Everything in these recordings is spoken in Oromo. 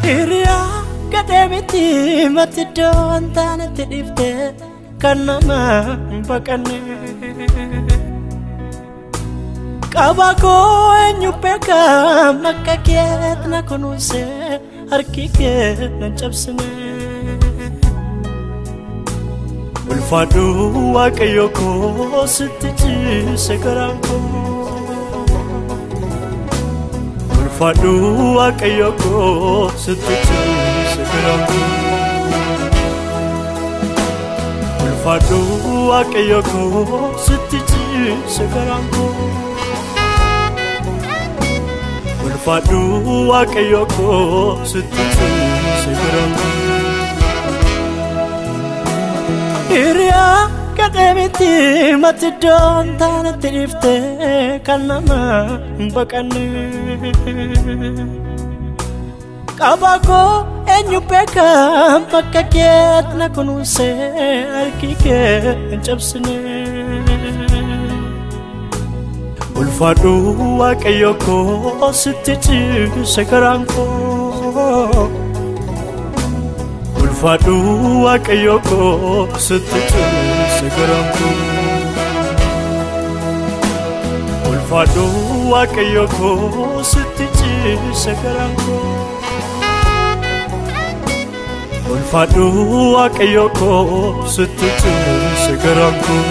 Hiriyaa gadhee miti mati iddoon taanetti dhiifte kan nama hin baqanne. Qaba koo eenyu beeka akka keet na kunuunse harki kee nan cabsine. Ulfaadhu Waaqayyo koo sitti ciise garaan koo. Ulfaadhu Waaqayyo koo sitti ciise garaan koo. Ulfaadhu Waaqayyo koo sitti ciise garaan koo. Ulfaadhu Waaqayyo koo sitti ciise garaan koo. Hiriyaa gadhee miti mati iddoon taanetti dhiifte kan nama hin baqanne. Qaba koo eenyu beeka bakka keet na kunuunse harki kee hin cabsine. Ulfaadhu Waaqayyo koo sitti ciise garaan koo. Ulfaadhu Waaqayyo koo sitti ciise garaan koo. Ulfaadhu Waaqayyo koo sitti ciise garaan koo. Ulfaadhu Waaqayyo koo sitti ciise garaan koo.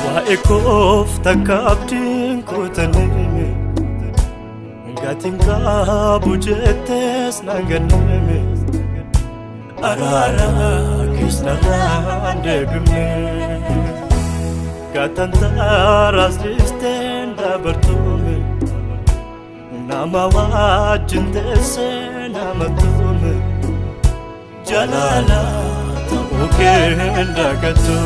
Waa'ee koof takka abdiin kutanime gatiin qabu jettees naan ganname araara kees narraan deebifne gataan taaraas dhiisteen dabartume nama wajjin teessee nama tume jalaala ta'uu kee hin dagattu.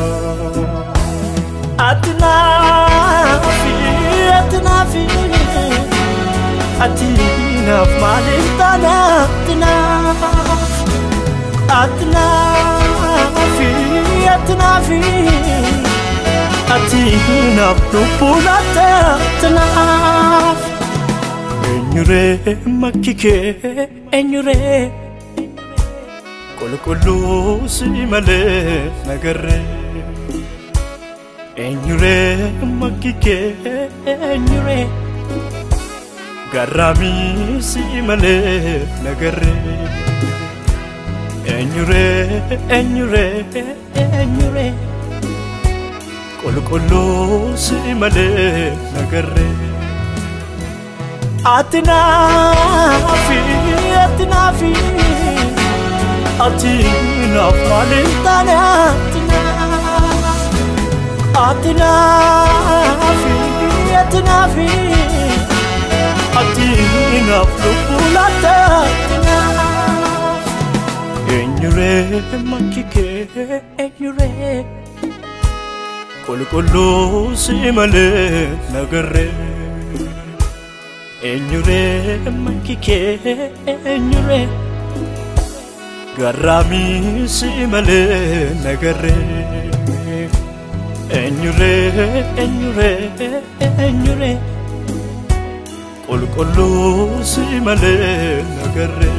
Ati naafi, ati naafi, ati naaf maaliif taana ati naaf. Ati naafi, ati naafi, ati naaf lubbuu laatte ati naaf. Eenyuree makki kee eenyuree qulqulluu si malee nagarree. Eenyuree makki kee eenyuree garraamii si malee nagarree. Eenyuree eenyuree eenyuree qulqulluu si malee nagarree. Ati naafi ati naafi ati naaf maaliif taane ati naaf. Ati naafi ati naafi ati naaf lubbuu laatte ati naaf. Eenyuree makki kee eenyuree qulqulluu si malee nagarree. Eenyuree makki kee eenyuree garraamii si malee nagarree. Eenyuree eenyuree eenyuree qulqulluu si malee nagarree.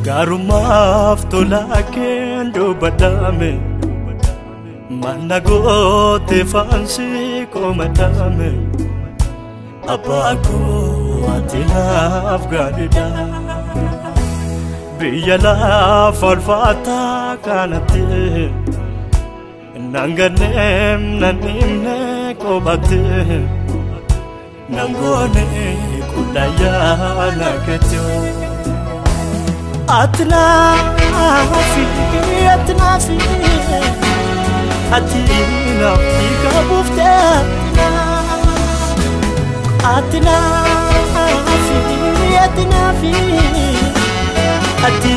Gaarummaaf tolaa keen dubbadhame manna goote faansi komadhame abbaa koo ati naaf gaariidha biyya lafa ulfaataa kanatti nan ganneem nan himne kophatte nan goone qullayaa na kettoo. Ati naafi naafi, ati naafi, ati naaf hiika buuftee ati naafi, ati naafi, ati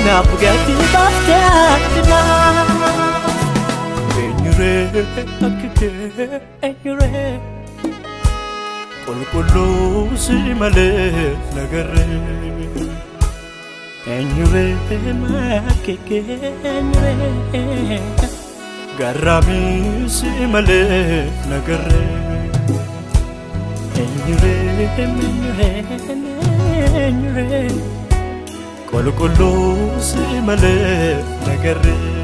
naaf gatii baaftee ati naaf. Eenyuree akka kee, eenyuree qulqulluu si malee nagarree? Eenyuree akka kee, eenyuree garraamii si malee nagarree? Eenyuree, eenyuree, eenyuree qulqulluu si malee nagarree?